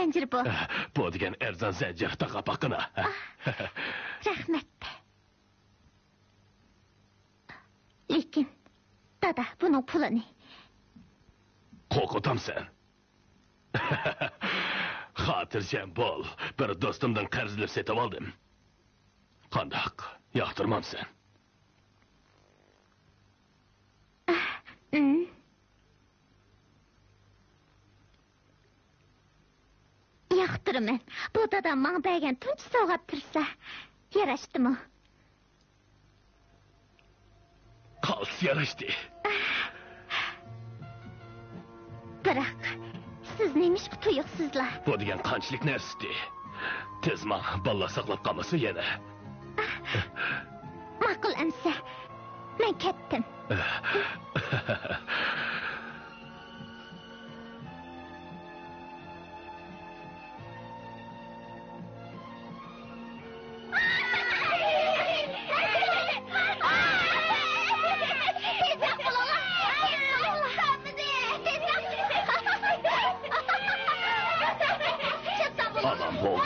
زەنجىر بۇ. بۇ دېگەن ئەرزان زەنجىر، تاقا باققىنا. رەھمەت. لېكىن، دادا، بۇنىڭ پۇلىنى. قورقۇتامسەن؟ خاتىرجەم بول، بىر دوستۇمدىن قەرزلەپ سېتىۋالدىم. قانداق، ياقتۇرمامسەن؟ ئىم. ياقتۇرىمەن. بۇ دادام ماڭا بەرگەن تۇنجى سوۋغات تۇرسا. ياراشتىمۇ؟ قالتىس ياراشتى. بىراق، سىز نېمىشقا تۇيۇقسىزلا؟ بۇ دېگەن قانچىلىك نەرسىتى؟ تېز ماڭ، بالىلار ساقلاپ قالمىسۇن يەنە. ماقۇل ئەمىسە، مەن كەتتىم. ئامان بول،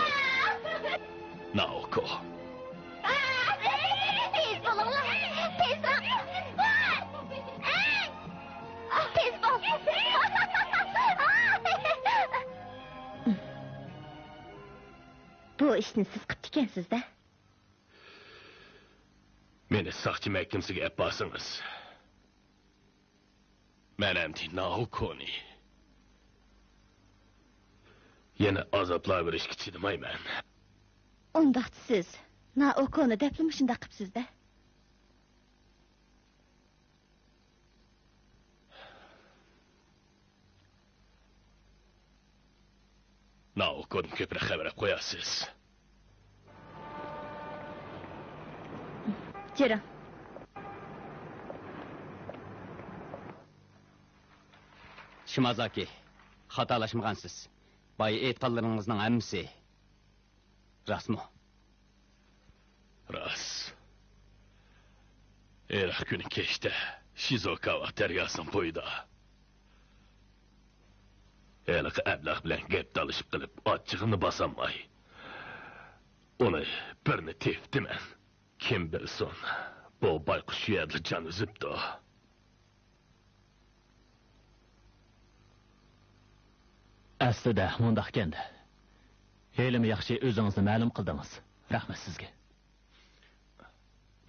نائوكو. تېز بولۇڭلار، تېزراق. تېز بول. بۇ ئىشنى سىز قىپتىكەنسىز-دە. مېنى ساقچى مەھكىمىسىگە ئەپ بارسىڭىز، مەن ئەمدى نائوكونى يەنە ئازابلاۋېرىشكە چىدىمايمەن. ئۇنداقتا سىز نائوكونى دەپلا مۇشۇنداق قىپسىز-دە. نائوكودىن كۆپرەك خەۋەر ئەپ قويارسىز. جۈرۈڭ. شىمازاكى، خاتالاشمىغانسىز. بايا ئېيتقانلىرىڭىزنىڭ ھەممىسى راستمۇ؟ راست. ھېلىقى كۈنى كەچتە شىزوكاۋا دەرياسىنىڭ بويىدا ھېلىقى ئەبلەخ بىلەن گەپ تالىشىپ قېلىپ، ئاچچىقىمنى باسالماي، ئۇنى بىرنى تېپىپتىمەن. كىم بىلسۇن، بۇ بايقۇش شۇ يەردىلا جان ئۈزۈپتۇ. ئەسلىدە مۇنداقكەن-دە. ھېلىمۇ ياخشى ئۆزىڭىزنى مەلۇم قىلدىڭىز. رەھمەت سىزگە.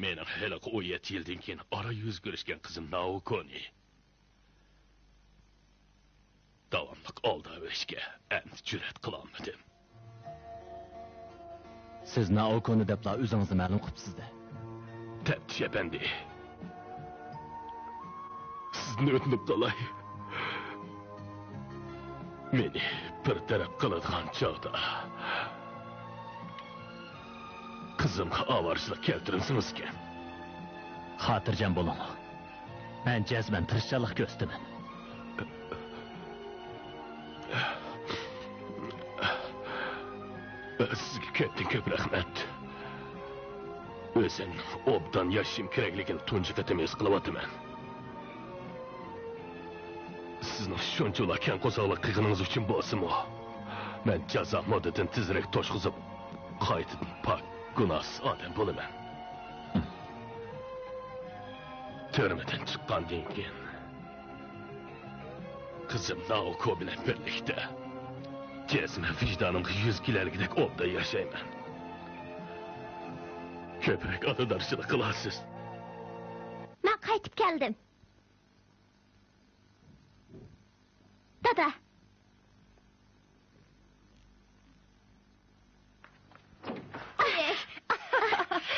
مېنىڭ ھېلىقى ئون يەتتە يىلدىن كېيىن ئاران يۈز كۆرۈشكەن قىزىم نائوكونى داۋاملىق ئالداۋېرىشكە ئەمدى جۈرئەت قىلالمىدىم. سىز نائوكونى دەپلا ئۆزىڭىزنى مەلۇم قىپسىز-دە. تەپتىش ئەپەندى، سىزدىن ئۆتۈنۈپ قالاي. مېنى بىر تەرەپ قىلىدىغان چاغدا قىزىمغا ئاۋارىچىلىك كەلتۈرمىسىڭىزكەن. خاتىرجەم بولۇڭ. مەن جەزمەن تىرىشچانلىق كۆرسىتىمەن. سىزگە كۆپتىن كۆپ رەھمەت. ئۆزۈمنىڭ ئوبدان ياشىشىم كېرەكلىكىنى تۇنجى قېتىم ھېس قىلىۋاتىمەن. سىزنىڭ شۇنچىۋالا كەڭ قورساقلىق قىلغىنىڭىز ئۈچۈن بولسىمۇ، مەن جازا مۇددىتىنى تېزرەك توشقۇزۇپ، قايتىدىن پاك، گۇناھسىز ئادەم بولىمەن. تۈرمىدىن چىققاندىن كېيىن، قىزىم نائوكو بىلەن بىرلىكتە جەزمەن ۋىجدانىمغا يۈز كېلەرلىكىدەك ئوبدان ياشايمەن. كۆپرەك ئاتىدارچىلىق قىلارسىز. مەن قايتىپ كەلدىم. دادا.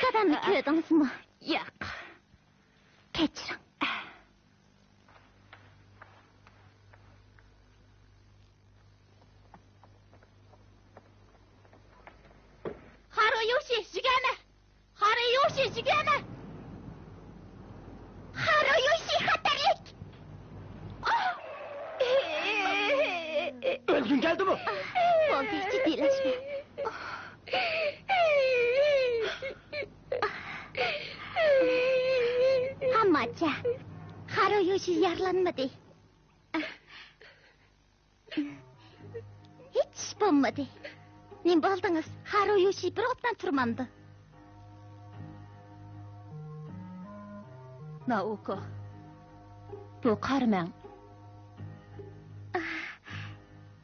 دادامنى كۆردىڭىزمۇ؟ ياق. كەچۈرۈڭ. خارۇيۇشى، يۈگەرمە! خارۇيۇشى، يۈگەرمە! خارۇيۇشى خەتەرلىك! ئۆلگۈڭ كەلدىمۇ؟ بولدى، جىددىيلەشمە. ھامماچە، خارۇيۇشى يارىلانمىدى. ھېچ ئىش بولمىدى. نېمە بولدىڭىز؟ ھارۇ يوشى بىر ئوتنان تۇرمامدۇ؟ نائوكو، بۇ قارىمەڭ.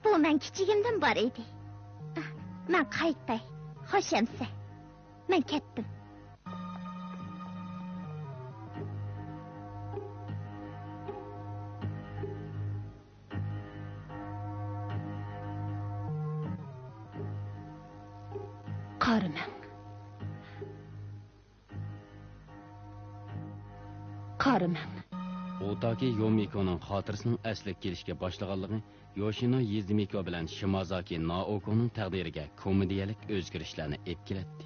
بۇ مەن كىچىكىمدىن بار ئىدى. مەن قايتاي. خوش ئەمىسە. مەن كەتتىم. قارىمەڭ. قارىمەڭ. ئوتاكى يومىكونىڭ خاتىرىسىنىڭ ئەسلىگە كېلىشكە باشلىغانلىقى يوشىنو يېزىمىكو بىلەن شىمازاكى نائوكونىڭ تەقدىرىگە كومېدىيەلىك ئۆزگىرىشلەرنى ئېلىپ كېلەتتى.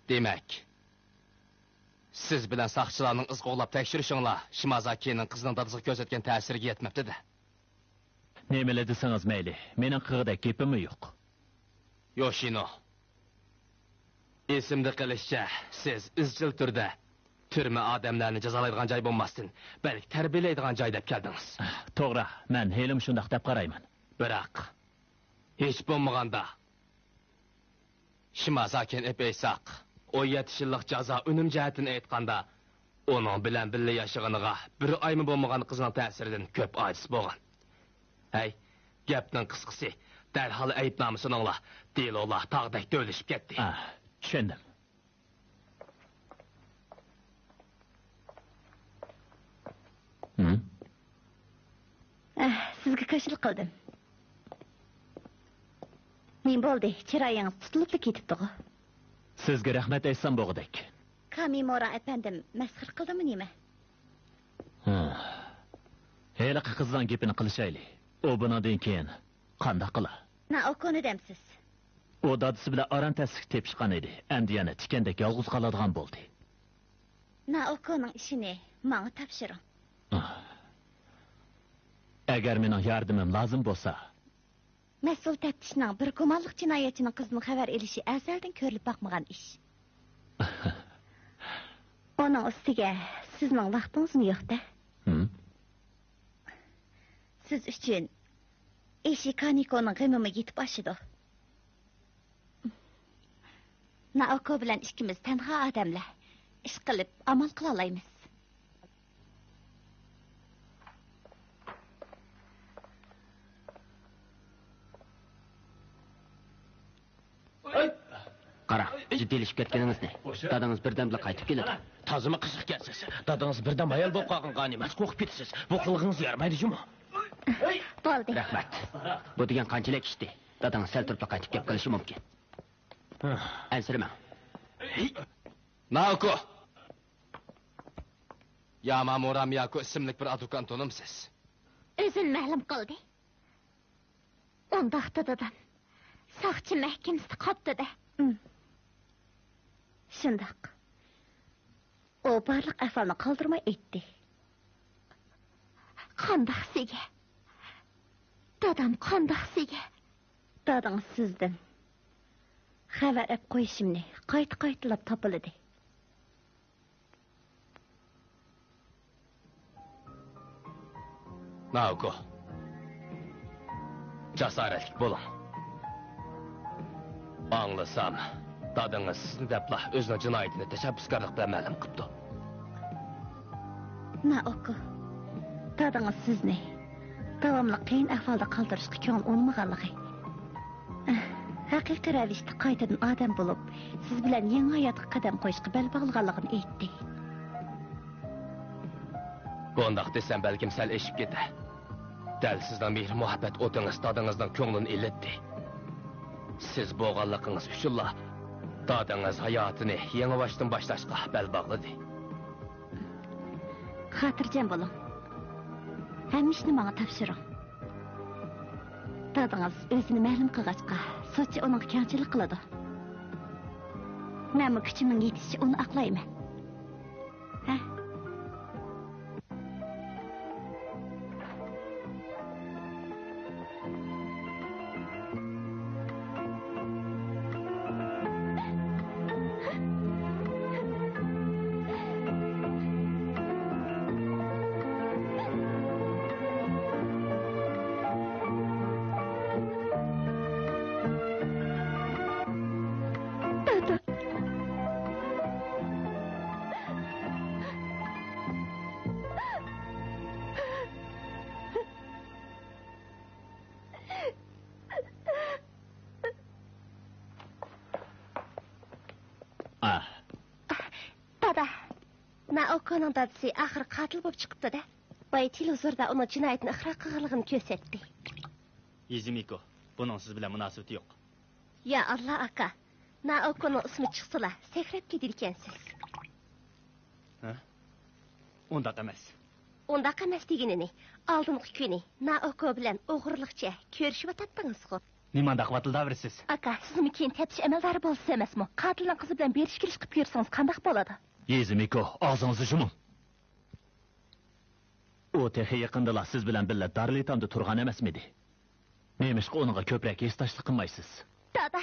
دېمەك، سىز بىلەن ساقچىلارنىڭ ئىز قوغلاپ تەكشۈرۈشۈڭلار شىمازاكىنىڭ قىزىنىڭ دادىسىغا كۆرسەتكەن تەسىرىگە يەتمەپتۇ-دە. نېمىلا دېسىڭىز مەيلى، مېنىڭ قىلغۇدەك گېپىممۇ يوق. يوشىنو، ئېسىمدە قېلىشىچە، سىز ئىزچىل تۈردە تۈرمە ئادەملەرنى جازالايدىغان جاي بولماستىن، بەلكى تەربىيەلەيدىغان جاي دەپ كەلدىڭىز. توغرا، مەن ھېلىمۇ شۇنداق دەپ قارايمەن. بىراق، ھېچ بولمىغاندا، شىمازاكىنى ئېلىپ ئېيتساق، ئون يەتتە يىللىق جازا ئۈنۈم جەھەتتىن ئېيتقاندا، ئۇنىڭ بىلەن بىللە ياشىغىنىغا بىر ئايمۇ بولمىغان قىزنىڭ تەسىرىدىن كۆپ ئاجىز بولغان. ھەي، گەپنىڭ قىسقىسى، دەرھال ئەيىبنامە سۇنۇڭلار، دېلولار تاغدەك دۆۋىلىشىپ كەتتى. ئا، چۈشەندىم. ھىم؟ ئەھ، سىزگە كاشىلا قىلدىم. نېمە بولدى؟ چىرايىڭىز تۇتۇلۇپلا كېتىپتىغۇ. سىزگە رەھمەت ئېيتسام بولغۇدەك. كامىمورا ئەپەندىم مەسخىرە قىلدىمۇ نېمە؟ ھە. ھېلىقى قىزنىڭ گېپىنى قىلىشايلى. ئۇ بۇنىڭدىن كېيىن قانداق قىلا؟ نائوكونى دەمسىز؟ ئۇ دادىسى بىلەن ئاران تەسلىككە تېپىشقان ئىدى. ئەمدى يەنە تىكەندەك يالغۇز قالىدىغان بولدى. نائوكونىڭ ئىشىنى ماڭا تاپشۇرۇڭ. ئەگەر مېنىڭ ياردىمىم لازىم بولسا. مەسئۇل تەپتىشنىڭ بىر گۇمانلىق جىنايەتچىنىڭ قىزىدىن خەۋەر ئېلىشى ئەزەلدىن كۆرۈلۈپ باقمىغان ئىش. ئۇنىڭ ئۈستىگە سىزنىڭ ۋاقتىڭىزمۇ يوق-دە. ھىم؟ سىز ئۈچۈن ئىشىكانىكونىڭ غېمىمۇ يېتىپ ئاشىدۇ. نائوكو بىلەن ئىككىمىز تەنھا ئادەملەر. ئىش قىلىپ ئامال قىلالايمىز. قارا، جىددىيلىشىپ كەتكىنىڭىزنى. دادىڭىز بىردەمدىلا قايتىپ كېلىدۇ. تازىمۇ قىزىقكەنسىز. دادىڭىز بىردەم ھايال بولۇپ قالغانغا نېمە قورقۇپ كېتىسىز؟ بۇ قىلىقىڭىز يارىمايدۇ جۇمۇ. بولدى. رەھمەت. بۇ دېگەن قانچىلىك ئىشتى. دادىڭىز سەل تۇرۇپلا قايتىپ كەپ قېلىشى مۇمكىن. ئەنسىرىمەڭ. نائوكو! يامامۇرا مىياكو ئىسىملىك بىر ئادۋوكاتنى تونۇمسىز؟ ئۆزىنى مەلۇم قىلدى. ئۇنداقتا دادام ساقچى مەھكىمىسىدە قاپتۇ-دە. ئىم. شۇنداق. ئۇ بارلىق ئەھۋالنى قالدۇرماي ئېيتتى. قانداق سىگە؟ دادام قانداق سىگە؟ دادىڭىز سىزدىن خەۋەر ئەپ قويۇشۇمنى قايتا-قايتىلاپ تاپىلىدى. نائوكو، جاسارەتلىك بولۇڭ. ئاڭلىسام، دادىڭىز سىزنى دەپلا ئۆزىنىڭ جىنايىتىنى تەشەببۇسكارلىق بىلەن مەلۇم قىپتۇ. نائوكو، دادىڭىز سىزنى داۋاملىق قىيىن ئەھۋالدا قالدۇرۇشقا كۆڭۈل ئۇنىمىغانلىقى، ھەقىقىي رەۋىشتە قايتىدىن ئادەم بولۇپ، سىز بىلەن يېڭى ھاياتقا قەدەم قويۇشقا بەل باغلىغانلىقىنى ئېيتتى. بۇنداق دېسەم، بەلكىم سەل ئېشىپ كېتەر. دەل سىزنىڭ مېھىر-مۇھەببەت ئوتىڭىز دادىڭىزنىڭ كۆڭلىنى ئىللىتتى. سىز بولغانلىقىڭىز ئۈچۈنلا دادىڭىز ھاياتىنى يېڭىباشتىن باشلاشقا بەل باغلىدى. خاتىرجەم بولۇڭ. ھەممە ئىشنى ماڭا تاپشۇرۇڭ. دادىڭىز ئۆزىنى مەلۇم قىلغاچقا، سوتچى ئۇنىڭغا كەڭچىلىك قىلىدۇ. مەنمۇ كۈچۈمنىڭ يېتىشىچە ئۇنى ئاقلايمەن. ھە؟ نائوكونىڭ دادىسى ئاخىر قاتىل بولۇپ چىقىپتۇ-دە. بايا تېلېۋىزوردا ئۇنىڭ جىنايەتنى ئىقرار قىلغانلىقىنى كۆرسەتتى. يېزىمىكو، بۇنىڭ سىز بىلەن مۇناسىۋىتى يوق. يا ئاللا، ئاكا. نائوكونىڭ ئىسمى چىقسىلا، سەكرەپ كېتىدىكەنسىز. ھە؟ ئۇنداق ئەمەس. ئۇنداق ئەمەس دېگىنىنى، ئالدىنقى كۈنى نائوكو بىلەن ئوغرىلىقچە كۆرۈشۈۋاتاتتىڭىزغۇ؟ نېمانداق ۋاتىلداۋېرىسىز؟ ئاكا، سىزمۇ كېيىن تەپتىش ئەمەلدارى بولىسىز ئەمەسمۇ؟ قاتىلنىڭ قىزى بىلەن بېرىش كېلىش قىلىپ يۈرسىڭىز قانداق بولىدۇ؟ يېزىمىكو، ئاغزىڭىزنى يۇمۇڭ. ئۇ تېخى يېقىندىلا سىز بىلەن بىللە دارلىتامدا تۇرغان ئەمەسمىدى؟ نېمىشقا ئۇنىڭغا كۆپرەك ھېسداشلىق قىلمايسىز؟ دادا!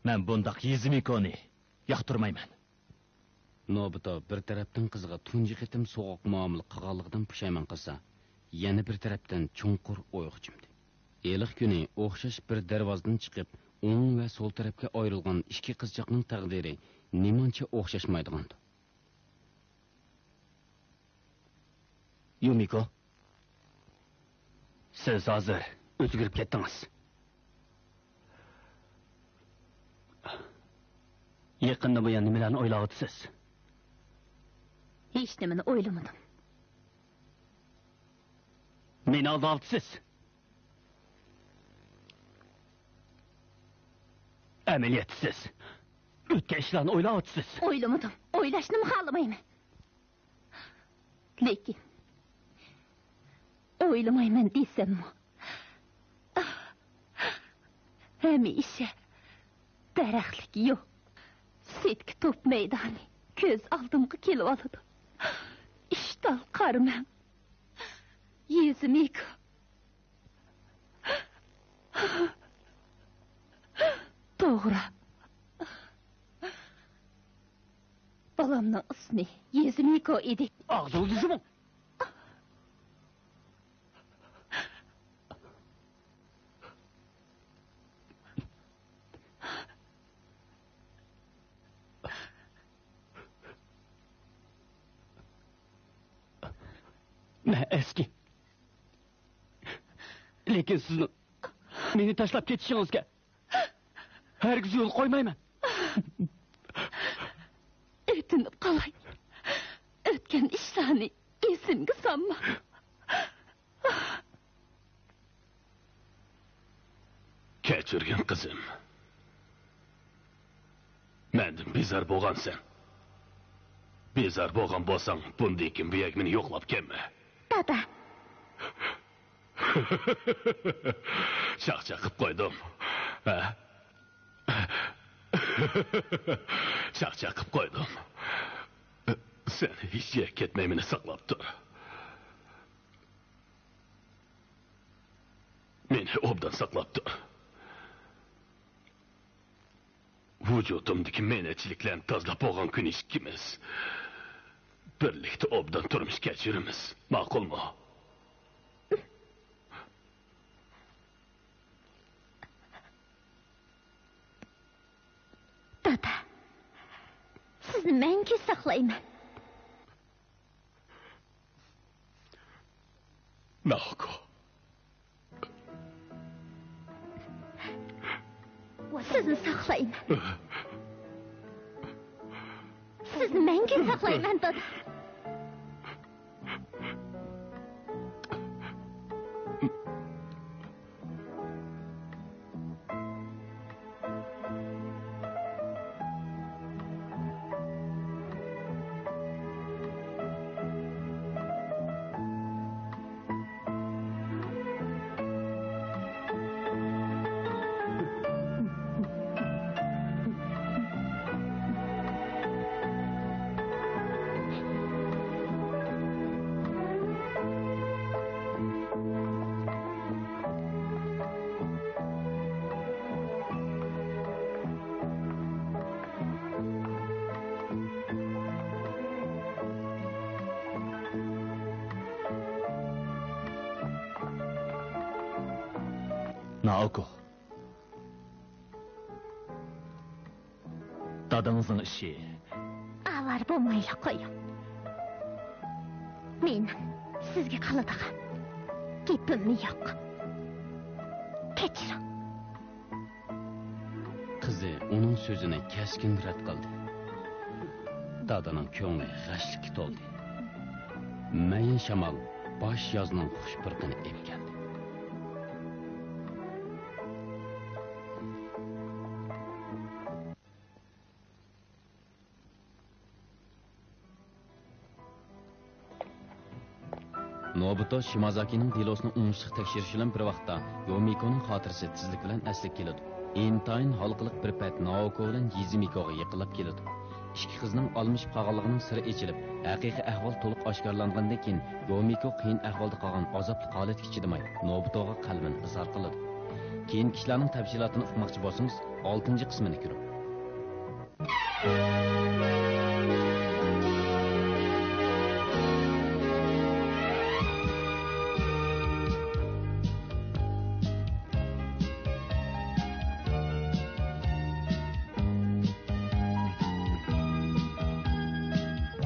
مەن بۇنداق يېزىمىكونى ياقتۇرمايمەن. نوبۇتا بىر تەرەپتىن قىزىغا تۇنجى قېتىم سوغۇق مۇئامىلە قىلغانلىقىدىن پۇشايمان قىلسا، يەنە بىر تەرەپتىن چوڭقۇر ئويغا چۆمدى. ھېلىقى كۈنى ئوخشاش بىر دەرۋازىدىن چىقىپ، ئوڭ ۋە سول تەرەپكە ئايرىلغان ئىككى قىزچاقنىڭ تەقدىرى نېمانچە ئوخشاشمايدىغاندۇ؟ يۇمىكو، سىز ھازىر ئۆزگىرىپ كەتتىڭىز. يېقىندىن بۇيان نېمىلەرنى ئويلاۋاتىسىز؟ ھېچنېمىنى ئويلىمىدىم. مېنى ئالداۋاتىسىز. ئەمەلىيەتتە سىز ئۆتكەن ئىشلارنى ئويلاۋاتىسىز. ئويلىمىدىم. ئويلاشنىمۇ خالىمايمەن. لېكىن ئويلىمايمەن دېسەممۇ، ھەمىشە دەرەخلىك يول، سېتكە توپ مەيدانى كۆز ئالدىمغا كېلىۋالىدۇ. ئىشتال قارمەڭ، يېزىمىكو. توغرا. بالامنىڭ ئىسمى يېزىمىكو ئىدى. ئاغزىڭىزنى يۇمۇڭ. مەن ئەسكى. لېكىن سىزنىڭ مېنى تاشلاپ كېتىشىڭىزگە ھەرگىز يول قويمايمەن. ئۆتۈنۈپ قالاي. ئۆتكەن ئىشلارنى ئېسىمگە سالما. كەچۈرگىن، قىزىم. مەندىن بىزار بولغانسەن. بىزار بولغان بولساڭ، بۇندىن كېيىن بۇ يەرگە مېنى يوقلاپ كەلمە. دادا. چاقچاق قىپ قويدۇم. ھە؟ چاقچاق قىپ قويدۇم. سەن ھېچ يەرگە كەتمەي مېنى ساقلاپ تۇر. مېنى ئوبدان ساقلاپ تۇر. ۋۇجۇدۇمدىكى مەينەتچىلىكلەرنى تازىلاپ بولغان كۈنى ئىككىمىز بىرلىكتە ئوبدان تۇرمۇش كەچۈرىمىز. ماقۇلمۇ؟ دادا، سىزنى مەڭگۈ ساقلايمەن. ناوكو. سىزنى ساقلايمەن. سىزنى مەڭگۈ ساقلايمەن، دادا. نائوكو. دادىڭىزنىڭ ئىشى. ئاۋارە بولمايلا قويۇڭ. مېنىڭ سىزگە قىلىدىغان گېپىممۇ يوق. كەچۈرۈڭ. قىزى ئۇنىڭ سۆزىنى كەسكىن رەت قىلدى. دادىنىڭ كۆڭلى غەشلىككە تولدى. مەيىن شامال باش يازنىڭ خۇش پۇرىقىنى ئېلىپ كەلدى. نوبۇتو شىمازاكىنىڭ دېلوسىنى ئوڭۇشلۇق تەكشۈرۈشى بىلەن بىر ۋاقىتتا يومىكونىڭ خاتىرىسى تېزلىك بىلەن ئەسلىگە كېلىدۇ. ئىنتايىن ھالقىلىق بىر پەت نائوكو بىلەن يىزىمىكوغا يېقىنلاپ كېلىدۇ. ئىككى قىزنىڭ ئالمىشىپ قالغانلىقىنىڭ سىرى ئېچىلىپ، ھەقىقىي ئەھۋال تولۇق ئاشكارىلانغاندىن كېيىن، يومىكو قىيىن ئەھۋالدا قالغان ئازابلىق ھالەتكە چىدىماي، نوبۇتوغا قەلبىنى ئىزھار قىلىدۇ. كېيىنكى ئىشلارنىڭ تەپسىلاتىنى ئۇقماقچى بولسىڭىز، ئالتىنچى قىسمىنى كۆرۈڭ.